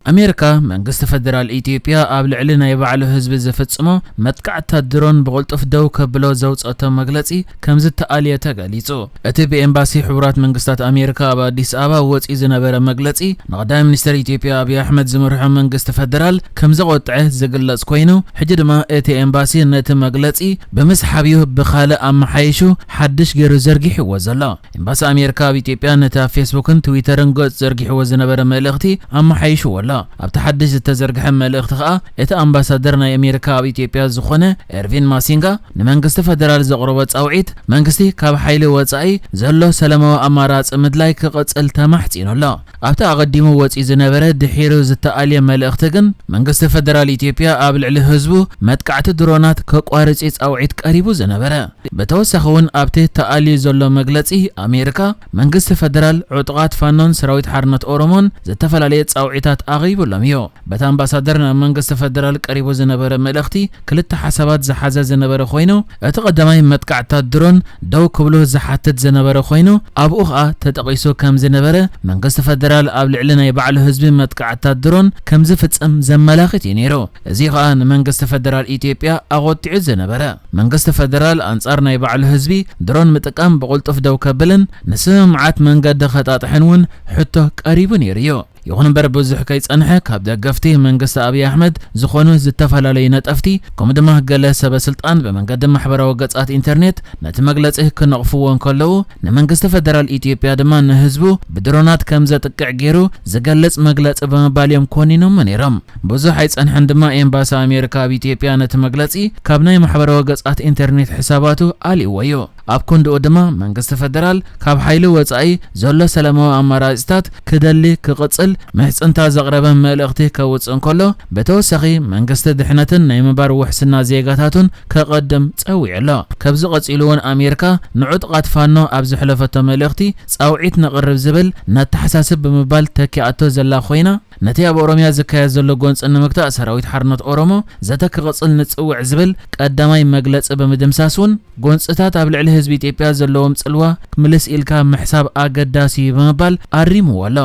ኣሜሪካ፣ መንግስቲ ፈደራል ኢትዮጵያ ኣብ ልዕሊ ናይ ባዕሉ ህዝቢ ዝፍጽሞ መጥቃዕትታት ድሮን ብቕልጡፍ ደው ከብሎ ዘውጸቶ መግለጺ ከም ዝተኣልየ ተገሊጹ። እቲ ብኤምባሲ ሕቡራት መንግስታት ኣሜሪካ ኣብ ኣዲስ ኣበባ ወጺኡ ዝነበረ መግለጺ፣ ንቐዳማይ ሚኒስትር ኢትዮጵያ ኣብይ ኣሕመድ ዝመርሖ መንግስቲ ፈደራል ከም ዘቖጥዐ ዝግለጽ ኮይኑ፣ ሕጂ ድማ እቲ ኤምባሲ ነቲ መግለጺ ብምስሓብ እዩ ብኻልእ ኣመሓይሹ ሓድሽ ገይሩ ዘርጊሕዎ ዘሎ። ኤምባሲ ኣሜሪካ ኣብ ኢትዮጵያ ነቲ ኣብ ፌስቡክን ትዊተርን ገጽ ዘርጊሕዎ ዝነበረ መልእኽቲ ኣመሓይሽዎ ኣሎ። ኣብቲ ሓድሽ ዝተዘርግሐ መልእኽቲ ከኣ፣ እቲ ኣምባሳደር ናይ ኣሜሪካ ኣብ ኢትዮጵያ ዝኾነ ኤርቪን ማሲንጋ፣ ንመንግስቲ ፈደራል ዘቕረቦ ጻውዒት፣ መንግስቲ ካብ ሓይሊ ወጻኢ ዘሎ ሰላማዊ ኣማራጺ ምድላይ ክቕጽል ተማሕጺኑ ኣሎ። ኣብቲ ኣቐዲሙ ወጺኡ ዝነበረ ድሒሩ ዝተኣልየ መልእኽቲ ግን፣ መንግስቲ ፈደራል ኢትዮጵያ ኣብ ልዕሊ ህዝቡ መጥቃዕቲ ድሮናት ከቋርጽ ጻውዒት ቀሪቡ ዝነበረ። ብተወሳኺ እውን ኣብቲ ተኣልዩ ዘሎ መግለጺ ኣሜሪካ፣ መንግስቲ ፈደራል ዕጡቓት ፋኖን ሰራዊት ሓርነት ኦሮሞን ዝተፈላለየ ጻውዒታት ኣቕሪቡሎም እዩ። በቲ ኣምባሳደር ናብ መንግስቲ ፈደራል ቀሪቡ ዝነበረ መልእኽቲ ክልተ ሓሳባት ዝሓዘ ዝነበረ ኮይኑ፣ እቲ ቀዳማይ መጥቃዕታት ድሮን ደው ክብሉ ዝሓትት ዝነበረ ኮይኑ፣ ኣብኡ ኸኣ ተጠቒሱ ከም ዝነበረ፣ መንግስቲ ፈደራል ኣብ ልዕሊ ናይ ባዕሉ ህዝቢ መጥቃዕታት ድሮን ከም ዝፍጽም ዘመላኽት እዩ ነይሩ። እዚ ኸኣ ንመንግስቲ ፈደራል ኢትዮጵያ ኣቖጢዑ ዝነበረ። መንግስቲ ፈደራል ኣንጻር ናይ ባዕሉ ህዝቢ ድሮን ምጥቃም ብቕልጡፍ ደው ከብልን ንስምምዓት መንገዲ ከጣጥሕን እውን ሕቶ ቀሪቡ ነይሩ እዩ። ይኹን እምበር፣ ብዙሕ ከይጸንሐ ካብ ደገፍቲ መንግስቲ ኣብይ ኣሕመድ ዝኾኑ ዝተፈላለዩ ነጠፍቲ፣ ከምኡ ድማ ገለ ሰበ ስልጣን ብመንገዲ ማሕበራዊ ገጻት ኢንተርኔት ነቲ መግለጺ ክነቕፍዎ እንከለዉ፣ ንመንግስቲ ፈደራል ኢትዮጵያ ድማ ንህዝቡ ብድሮናት ከም ዘጥቅዕ ገይሩ ዝገልጽ መግለጺ ብምባል እዮም ኮኒኖሞ ነይሮም። ብዙሕ ኣይጸንሐን ድማ ኤምባሲ ኣሜሪካ ኣብ ኢትዮጵያ ነቲ መግለጺ ካብ ናይ ማሕበራዊ ገጻት ኢንተርኔት ሕሳባቱ ኣልእዎ እዩ። ኣብ ክንድኡ ድማ መንግስቲ ፈደራል ካብ ሓይሊ ወጻኢ ዘሎ ሰላማዊ ኣማራጺታት ክደሊ ክቕጽል ምሕጽንታ ዘቕረበ መልእኽቲ ከውጽእ እንከሎ፣ ብተወሳኺ መንግስቲ ድሕነትን ናይ ምንባር ውሕስና ዜጋታቱን ከቐድም ጸዊዑ ኣሎ። ካብዚ ቀጺሉ እውን ኣሜሪካ ንዕጡቓት ፋኖ ኣብ ዘሕለፈቶ መልእኽቲ ጻውዒት ነቕርብ ዝብል ነተሓሳስብ ብምባል ተኪኣቶ ዘላ ኮይና፣ ነቲ ኣብ ኦሮምያ ዝካየድ ዘሎ ጎንጺ ንምግታእ ሰራዊት ሓርነት ኦሮሞ ዘተ ክቕጽል ንጽውዕ ዝብል ቀዳማይ መግለጺ ብምድምሳስ እውን፣ ጎንጽታት ኣብ ልዕሊ ህዝቢ ኢትዮጵያ ዘለዎም ጽልዋ ምልስ ኢልካ ምሕሳብ ኣገዳሲ እዩ ብምባል ኣሪምዎ ኣሎ።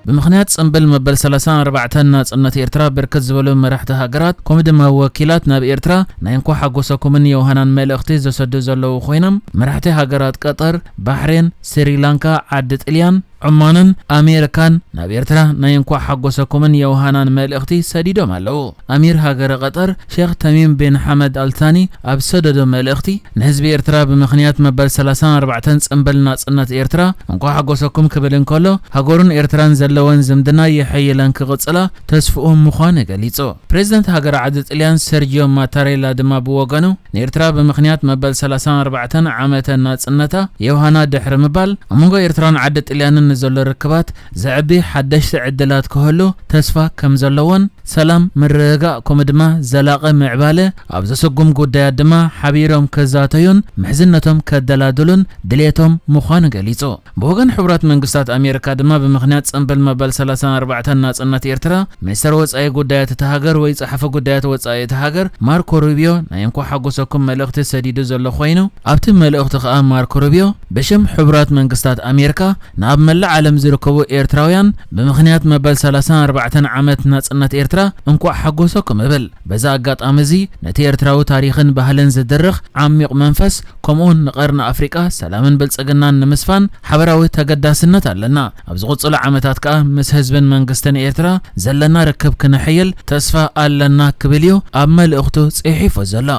ብምኽንያት ጽምብል መበል ሰላሳን ኣርባዕተን ናጽነት ኤርትራ፣ ብርክት ዝበሉ መራሕቲ ሃገራት፣ ከምኡ ድማ ወኪላት ናብ ኤርትራ ናይ እንኳዕ ሓጎሰኩምን ዮሃናን መልእኽቲ ዘሰዱ ዘለዉ ኮይኖም፣ መራሕቲ ሃገራት ቀጠር፣ ባሕሬን፣ ስሪላንካ፣ ዓዲ ጥልያን፣ ዑማንን ኣሜሪካን ናብ ኤርትራ ናይ እንኳዕ ሓጎሰኩምን ዮሃናን መልእኽቲ ሰዲዶም ኣለዉ። ኣሚር ሃገረ ቀጠር ሼኽ ተሚም ቢን ሓመድ ኣልታኒ ኣብ ሰደዶ መልእኽቲ፣ ንህዝቢ ኤርትራ ብምኽንያት መበል ሰላሳን ኣርባዕተን ጽምብል ናጽነት ኤርትራ እንኳዕ ሓጎሰኩም ክብል እንከሎ፣ ሃገሩን ኤርትራን ዘለወን ዝምድና የሐይለን ክቕጽላ ተስፍኡ ምዃኑ ገሊጹ። ፕሬዚደንት ሃገረ ዓዲ ጥልያን ሰርጂዮ ማታሬላ ድማ ብወገኑ፣ ንኤርትራ ብምኽንያት መበል ሰላሳን ኣርባዕተን ዓመተ ናጽነታ ዮሃና ድሕሪ ምባል፣ ኣብ መንጎ ኤርትራን ዓዲ ጥልያንን ንዘሎ ርክባት ዘዕቢ ሓደሽቲ ዕድላት ክህሉ ተስፋ ከም ዘለዎን፣ ሰላም፣ ምርግጋእ፣ ከምኡ ድማ ዘላቒ ምዕባለ ኣብ ዘሰጉም ጉዳያት ድማ ሓቢሮም ክዛተዩን ምሕዝነቶም ከደላድሉን ድሌቶም ምዃኑ ገሊጹ። ብወገን ሕቡራት መንግስታት ኣሜሪካ ድማ ብምኽንያት ጽምብል መበል ሰላሳን ኣርባዕተን ናጽነት ኤርትራ፣ ሚኒስተር ወጻኢ ጉዳያት እታ ሃገር ወይ ጸሓፊ ጉዳያት ወጻኢ እታ ሃገር ማርኮ ሩቢዮ ናይ እንኳዕ ሓጎሰኩም መልእኽቲ ሰዲዱ ዘሎ ኮይኑ፣ ኣብቲ መልእኽቱ ከኣ ማርኮ ሩቢዮ ብሽም ሕቡራት መንግስታት ኣሜሪካ ንኣብ መላእ ዓለም ዝርከቡ ኤርትራውያን ብምኽንያት መበል ሰላሳን ኣርባዕተን ዓመት ናጽነት ኤርትራ እንኳዕ ሓጎሰኩም እብል። በዚ ኣጋጣሚ እዚ ነቲ ኤርትራዊ ታሪኽን ባህልን ዝድርኽ ዓሚቕ መንፈስ፣ ከምኡውን ንቐርኒ ኣፍሪቃ ሰላምን ብልጽግናን ንምስፋን ሓበራዊ ተገዳስነት ኣለና። ኣብ ዝቕጽሉ ዓመታት ከኣ ምስ ህዝብን መንግስትን ኤርትራ ዘለና ርክብ ክነሐይል ተስፋ ኣለና ክብል እዩ ኣብ መልእኽቱ ጽሒፉ ዘሎ።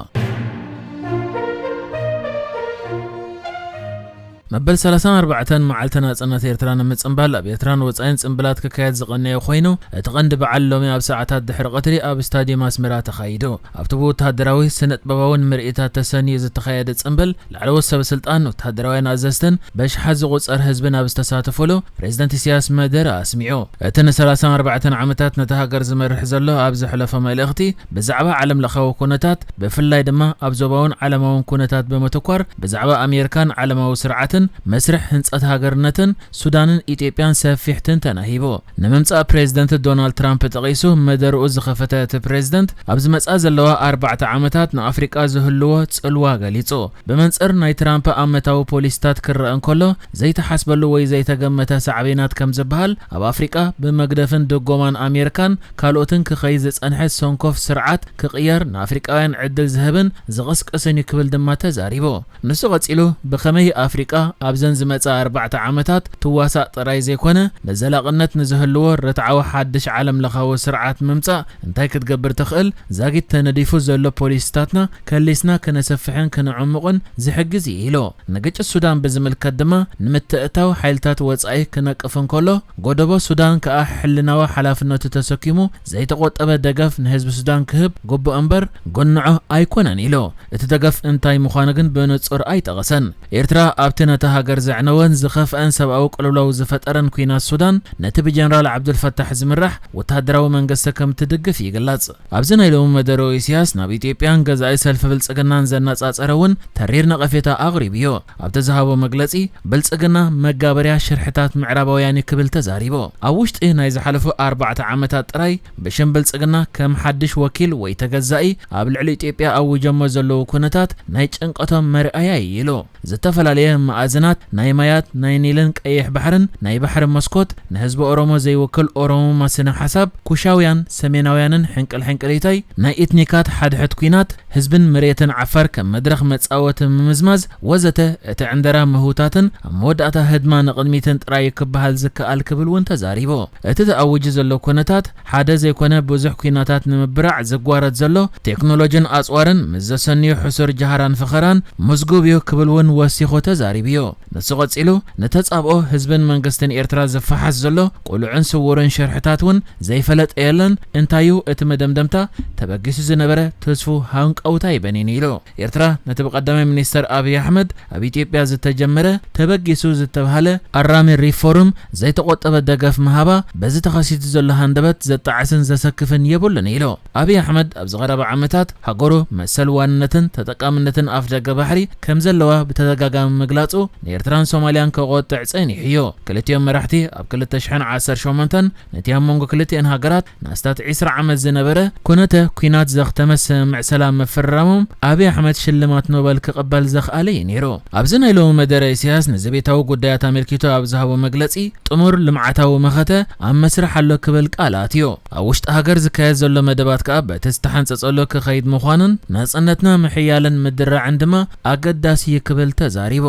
መበል ሰላሳን ኣርባዕተን መዓልቲ ናጽነት ኤርትራ ንምጽንባል ኣብ ኤርትራን ወጻኢን ጽምብላት ክካየድ ዝቐነየ ኮይኑ፣ እቲ ቀንዲ በዓል ሎሚ ኣብ ሰዓታት ድሕሪ ቀትሪ ኣብ ስታድየም ኣስመራ ተኻይዱ። ኣብቲ ብወተሃደራዊ ስነ-ጥበባውን ምርኢታት ተሰንዩ ዝተኻየደ ጽምብል፣ ላዕለዎት ሰበ ስልጣን፣ ወተሃደራውያን ኣዘዝትን በሽሓት ዝቑጸር ህዝብን ኣብ ዝተሳተፈሉ፣ ፕሬዚደንት ኢሳያስ መደረ ኣስሚዑ። እቲ ንሰላሳን ኣርባዕተን ዓመታት ነታ ሃገር ዝመርሕ ዘሎ ኣብ ዘሕለፎ መልእኽቲ፣ ብዛዕባ ዓለም ለኻዊ ኩነታት፣ ብፍላይ ድማ ኣብ ዞባውን ዓለማውን ኩነታት ብምትኳር፣ ብዛዕባ ኣሜሪካን ዓለማዊ ስርዓትን መስርሕ ህንጸት ሃገርነትን ሱዳንን ኢትዮጵያን ሰፊሕ ትንተና ሂቡ። ንምምጻእ ፕሬዝደንት ዶናልድ ትራምፕ ጠቒሱ መደርኡ ዝኸፈተ እቲ ፕሬዝደንት፣ ኣብ ዝመጻ ዘለዋ ኣርባዕተ ዓመታት ንኣፍሪቃ ዝህልዎ ጽልዋ ገሊጹ። ብመንጽር ናይ ትራምፕ ኣመታዊ ፖሊሲታት ክረአ እንከሎ፣ ዘይተሓስበሉ ወይ ዘይተገመተ ሳዕቤናት ከም ዝበሃል፣ ኣብ ኣፍሪቃ ብመግደፍን ድጎማን ኣሜሪካን ካልኦትን ክኸይድ ዝጸንሐ ሰንኮፍ ስርዓት ክቕየር፣ ንኣፍሪቃውያን ዕድል ዝህብን ዝቕስቅስን እዩ ክብል ድማ ተዛሪቡ። ንሱ ቀጺሉ፣ ብኸመይ ኣፍሪቃ ኣብዘን ዝመጻ ኣርባዕተ ዓመታት ትዋሳእ ጥራይ ዘይኮነ፣ ንዘላቕነት ንዝህልዎ ርትዓዊ ሓድሽ ዓለም ለኻዊ ስርዓት ምምጻእ እንታይ ክትገብር ትኽእል፣ ዛጊት ተነዲፉ ዘሎ ፖሊሲታትና ከሊስና ክነሰፍሕን ክነዕምቑን ዝሕግዝ እዩ ኢሉ። ንግጭት ሱዳን ብዝምልከት ድማ፣ ንምትእታው ሓይልታት ወጻኢ ክነቅፍ እንከሎ፣ ጎደቦ ሱዳን ከኣ ሕልናዊ ሓላፍነቱ ተሰኪሙ ዘይተቖጠበ ደገፍ ንህዝቢ ሱዳን ክህብ ግቡእ እምበር፣ ግንዖ ኣይኮነን ኢሉ። እቲ ደገፍ እንታይ ምዃኑ ግን ብንጹር ኣይጠቐሰን። ኤርትራ ኣብቲ ነታ ሃገር ዘዕነወን ዝኸፍአን ሰብኣዊ ቅልውላው ዝፈጠረን ኲናት ሱዳን፣ ነቲ ብጀነራል ዓብዱልፈታሕ ዝምራሕ ወተሃደራዊ መንግስቲ ከም ትድግፍ ይግለጽ። ኣብዚ ናይ ሎሚ መደረኡ፣ ኢሳያስ ናብ ኢትዮጵያን ገዛኢ ሰልፊ ብልጽግናን ዘነጻጸረ እውን ተሪር ነቐፌታ ኣቕሪቡ እዩ። ኣብቲ ዝሃቦ መግለጺ፣ ብልጽግና መጋበርያ ሽርሕታት ምዕራባውያን እዩ ክብል ተዛሪቡ። ኣብ ውሽጢ ናይ ዝሓለፉ ኣርባዕተ ዓመታት ጥራይ፣ ብሽም ብልጽግና ከም ሓድሽ ወኪል ወይ ተገዛኢ ኣብ ልዕሊ ኢትዮጵያ ኣዊጀሞ ዘለዉ ኩነታት ናይ ጭንቀቶም መርኣያ እዩ ኢሉ። ዝተፈላለየ መኣዝናት ናይ ማያት ናይ ኒልን ቀይሕ ባሕርን ናይ ባሕሪ መስኮት፣ ንህዝቢ ኦሮሞ ዘይውክል ኦሮሞማ ስነ ሓሳብ፣ ኩሻውያን፣ ሰሜናውያንን ሕንቅል ሕንቅሊተይ፣ ናይ ኤትኒካት ሓድሕድ ኲናት፣ ህዝብን መሬትን ዓፋር ከም መድረኽ መጻወቲ ምምዝማዝ ወዘተ፣ እቲ ዕንደራ ምህውታትን ኣብ መወዳእታ ህድማ ንቕድሚትን ጥራይ ክበሃል ዝከኣል ክብል እውን ተዛሪቡ። እቲ ተኣዊጁ ዘሎ ኩነታት ሓደ ዘይኮነ ብዙሕ ኲናታት ንምብራዕ ዝጓረድ ዘሎ ቴክኖሎጂን ኣጽዋርን ምስ ዘሰንዩ ሕሱር ጃህራን ፈኸራን ምዝጉብ እዩ ክብል እውን ወሲኹ ተዛሪቡ እዩ። ንሱ ቀጺሉ፣ ንተጻብኦ ህዝብን መንግስትን ኤርትራ ዝፈሓስ ዘሎ ቅሉዕን ስውርን ሽርሕታት እውን ዘይፈለጠ የለን። እንታዩ እቲ መደምደምታ? ተበጊሱ ዝነበረ ትስፉ ሃንቀውታ እዩ በኒኑ ኢሉ። ኤርትራ ነቲ ብቀዳማይ ሚኒስተር ኣብይ ኣሕመድ ኣብ ኢትዮጵያ ዝተጀመረ ተበጊሱ ዝተብሃለ ኣራሚ ሪፎርም ዘይተቆጠበ ደገፍ ምሃባ፣ በዚ ተኸሲቱ ዘሎ ሃንደበት ዘጣዕስን ዘሰክፍን የብሉን ኢሉ። ኣብይ ኣሕመድ ኣብዚ ቀረባ ዓመታት ሃገሩ መሰል ዋንነትን ተጠቃምነትን ኣፍ ደገ ባሕሪ ከም ዘለዋ ብተደጋጋሚ ምግላጹ፣ ንኤርትራን ሶማልያን ከቆጥዕ ጸኒሑ እዩ። ክልቲኦም መራሕቲ ኣብ ክልተ ሽሕን ዓሰርተ ሸሞንተን ነቲ ኣብ መንጎ ክልቲአን ሃገራት ንኣስታት ዕስራ ዓመት ዝነበረ ኩነተ ኲናት ዘኽተመ ስምምዕ ሰላም ምፍርራሞም፣ ኣብይ ኣሕመድ ሽልማት ኖበል ክቕበል ዘኽኣለ እዩ ነይሩ። ኣብዚ ናይ ሎሚ መደረ፣ ኢሳያስ ንዘቤታዊ ጉዳያት ኣመልኪቱ ኣብ ዝሃቦ መግለጺ፣ ጥሙር ልምዓታዊ መኸተ ኣብ መስርሕ ኣሎ ክብል ቃል ኣትዩ። ኣብ ውሽጢ ሃገር ዝካየድ ዘሎ መደባት ከኣ በቲ ዝተሓንጸጸሉ ክኸይድ ምዃኑን፣ ናጽነትና ምሕያልን ምድራዕን ድማ ኣገዳሲ እዩ ክብል ተዛሪቡ።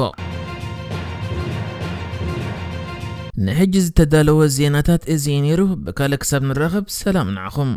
ንሕጂ ዝተዳለወ ዜናታት እዚ እዩ ነይሩ። ብካልእ ክሳብ ንራኸብ፣ ሰላም ንዓኹም።